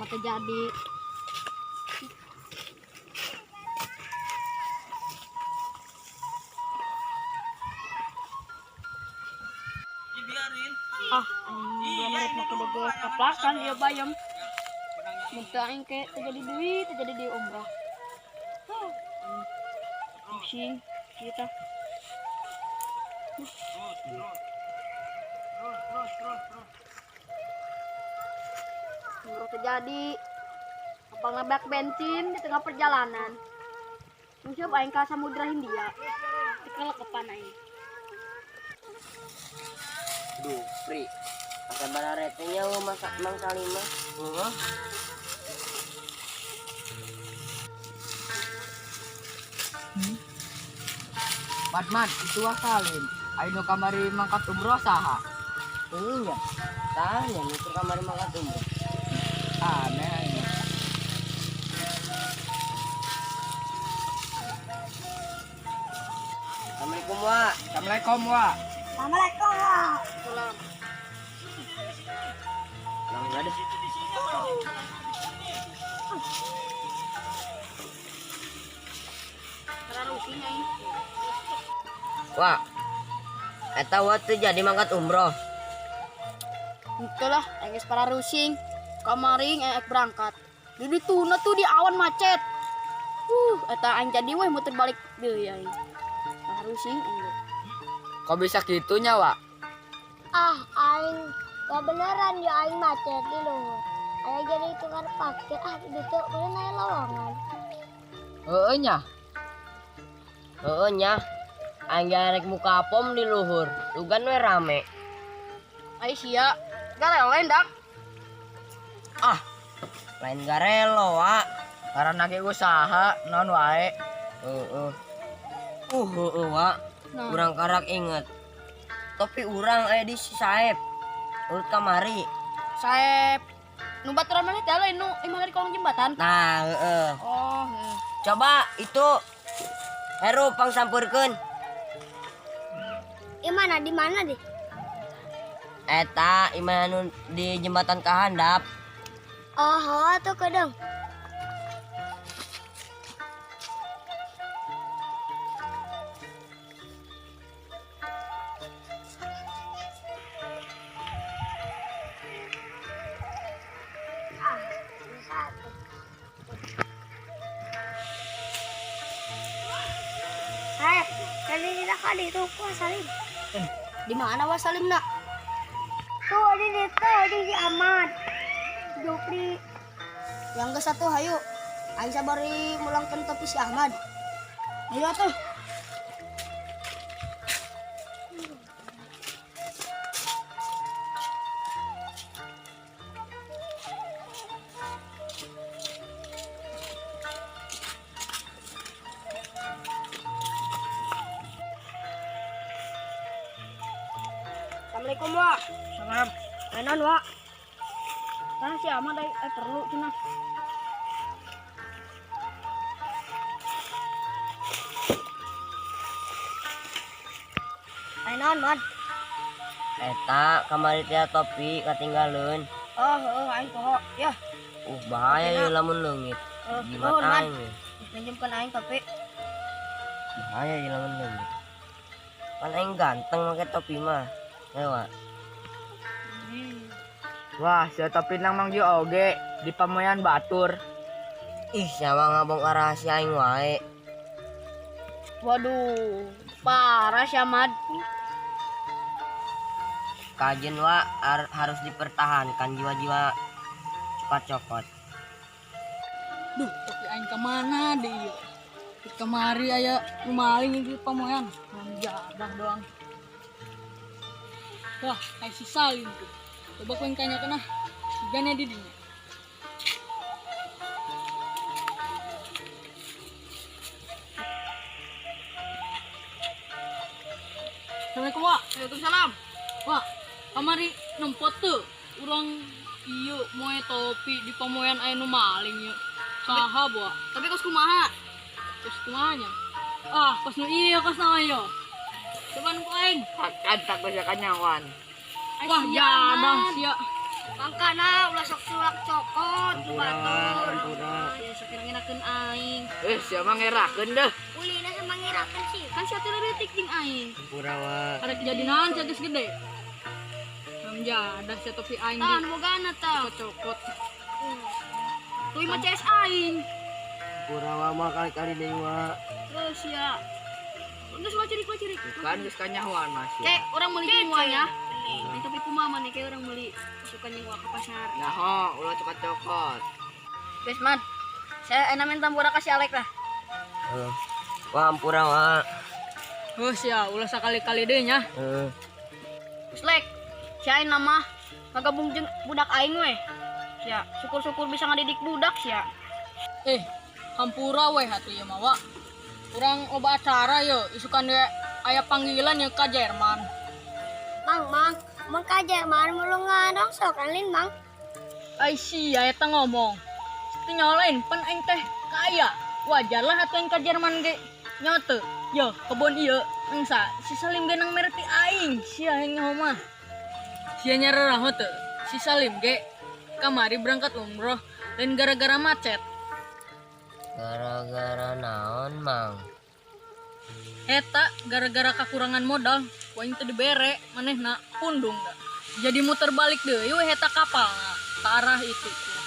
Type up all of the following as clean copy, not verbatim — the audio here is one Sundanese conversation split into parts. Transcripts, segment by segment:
Mah teu jadi. Ah, aing rek make bogo kaplakan ieu bayam. Mun teu aing ke teu jadi duit, teu jadi di umroh. Huh, pusing kita. Umroh teu jadi. Kapal ngebak bensin di tengah perjalanan. Musuh aing ka Samudra Hindia. Dikelekepan aing. Duh, Pri. Asa bararete nya masak Mang Salim mah. Heeh. Mat, itu ah Salim. Ayo nu kamari mangkat umroh saha? Heuh nya. Tah nya nu keur kamari mangkat umroh. Aneh aing. Assalamualaikum wa. Assalamualaikum wa. Assalamualaikum. Salam. Lang ada. Terlalu aing. Wah. Eta wa teu jadi mangkat umroh. Henteu lah, aing geus pararusing. Kamari aing berangkat. Di dituna tuh di awan macet. Eta aing jadi weh muter balik deui aing. Pararusing aing ge. Kok bisa gitunya, Wak? Ah, aing gak beneran ya aing macet di luhur. Aing jadi tukar parkir, ah gitu, bener aya lowongan. Heeh nya. Heeh nya. Aing ge rek muka pom di luhur. Dugan we rame. Ai sia, garelo dak. Ah. Lain garelo, Wak. Karena ge usaha naon wae. Heeh. Heeh, Wak. Nah. Urang karak inget. Topi urang aya di si Saep. Urut kamari. Saep. Nu baturan maneh teh lain nu imah di kolong jembatan. Nah, heeh. Oh, heeh. Coba itu Heru pangsampeurkeun. Imana di mana deh? Eta imah nu di jembatan kahandap. Oh, hawa tuh kedeng. Ah, bisa tuh. Saep, tadi tidak kali itu ku Salim. Di mana wa Salim nak? Tuh ada di tuh ada si Ahmad. Jupri. Yang ke satu hayu. Aing sabari mulangkeun topi si Ahmad. Ayo atuh. Assalamualaikum, Wak. Salam. Enon, Wak. Tah si Ahmad ai perlu cenah. Enon, Mad. Eta kamari teh topi katinggaleun. Oh, heeh aing poho. Ya. Bahaya ieu lamun leungit. Jimat Nuhun, Mad. aing. Pinjemkeun aing topi. Bahaya ieu lamun leungit. Kan aing ganteng make topi mah. Ayo, Wak. Wah, sia topi nang Mang Jo oge di pamoyan batur. Ih, siapa ngabongkar rahasia aing wae. Waduh, parah si Ahmad. Kajen wa harus dipertahankan jiwa-jiwa cokot-cokot. Duh, topi aing ka mana deui ieu? Di kamari aya nu maling di pamoyan. Jadah doang. Wah, ai si Salim tuh. Coba ku aing tanyakeun ah. Sigana di dinya. Assalamualaikum, Wak. Waalaikumsalam. Wak, kamari nempot tuh urang ieu moe topi di pamoyan aya nu maling ieu. Saha, Wak? Tapi kos kumaha? Kos kumaha nya? Ah, kos nu ieu kos naon ieu? Coba nu aing. Hakan tak bisa kanyawan. Wah, Sia, jadah Mat. sia. Mangkana ulah sok sulak cokot ku Ampura, batur. ampura. Ya sok ngerakeun aing. Eh, siapa ngerakeun deh. Ulina sama ngirakeun sih. Kan sia teh leutik jeung aing. Ampura wa. Ada kejadian sia geus gede. Jadah sia topi aing Tah di nu bogana tah. cokot. Tuh mah CS aing. Ampura wa mah kali-kali deui wa. Terus ya. Geus mah cerik mah cerik. Kan geus kanyahoan masih. Kayak orang meuli jeung ya. Ini tapi kumaha nih kayak orang meuli suka jeung ke pasar. Nah, ho, ulah cokot-cokot. Geus man. Saya enak minta ampura kasih Alek lah. Heeh. Wa ampura wa. Heuh sia ulah sakali-kali deui nya. Heeh. Geus lek. Si aing nama ngagabung jeung budak aing we. Sia, syukur-syukur bisa ngadidik budak sia. Eh, hampura weh atuh ieu mah wa. Urang loba acara ye, isukan we aya panggilan ye ka Jerman. Mang, mang, mang ka Jerman mulungan dong sok alin mang. Ai sia eta ngomong. Teu nyalain pan aing teh kaya. Wajar lah atuh aing ka Jerman ge. Nyote, yo kebon ieu engsa si Salim ge nang mereti aing. Sia aing nyaho mah. Sia nyararaho teu. Si Salim ge kamari berangkat umroh lain gara-gara macet. Gara-gara naon, Mang? Eta gara-gara kekurangan modal, ku aing teu dibere, manehna pundung da. Jadi muter balik deui we eta kapalna ke arah itu tuh.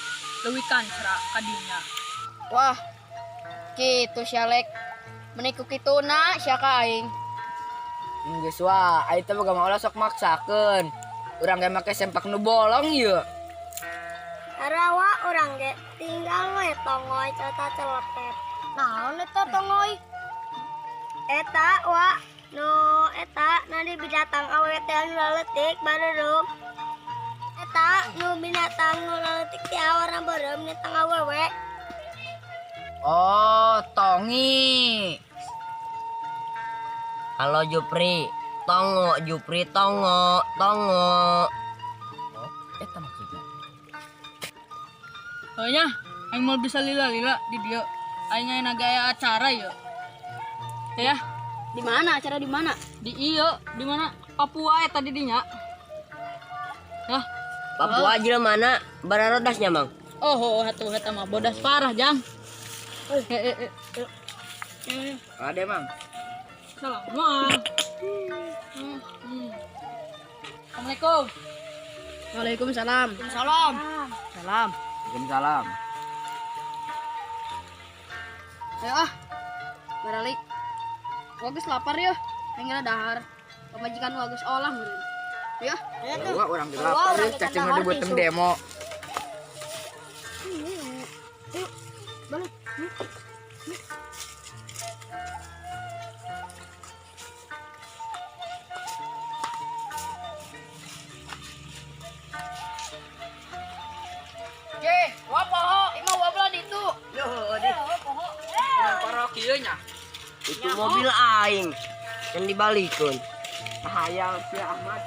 Leuwih kancra kadinya. Wah. Kitu sia Lek. Meni ku kituna sia ka aing. Geus wa, aing teh boga mah ulah sok maksakeun. Urang ge make sempak nu bolong ieu. Rawa orang ge tinggal we tongoy cerita celepet. Naon eta tongoy? Eta wa nu eta nadi binatang awewe teh nu leutik bareureum. Eta nu binatang nu leutik teh warna beureum binatang awewe. Oh, tongi. Halo Jupri, tongo Jupri tongo, tongo. Oh, eta maksudnya. Heuh nya, aing moal bisa lila-lila di dieu. Aing aya naga aya acara ieu. Ya, Di mana acara di mana? di ieu di mana Papua eta di dinya. Yah, Papua jelema mana bararodasnya, Mang? oh, oh atuh eta mah bodas parah, Jang. Eh, eh, eh. Ade, Mang. Salam. Wah. Assalamualaikum. Waalaikumsalam. Salam. Salam. Waalaikumsalam. Ayo ah. Baralik. Gua geus lapar ya. Aing geura dahar. Pamajikan gua geus olah meureun. Ya. Wah, urang ge lapar Wah, euy, cacing nu dibeuteung demo. Balik. Oke, wah poho, imah wah belah ditu. Yo, di. Parok ieu nya. Itu mobil aing. Yang dibalikeun. Hayang si Ahmad.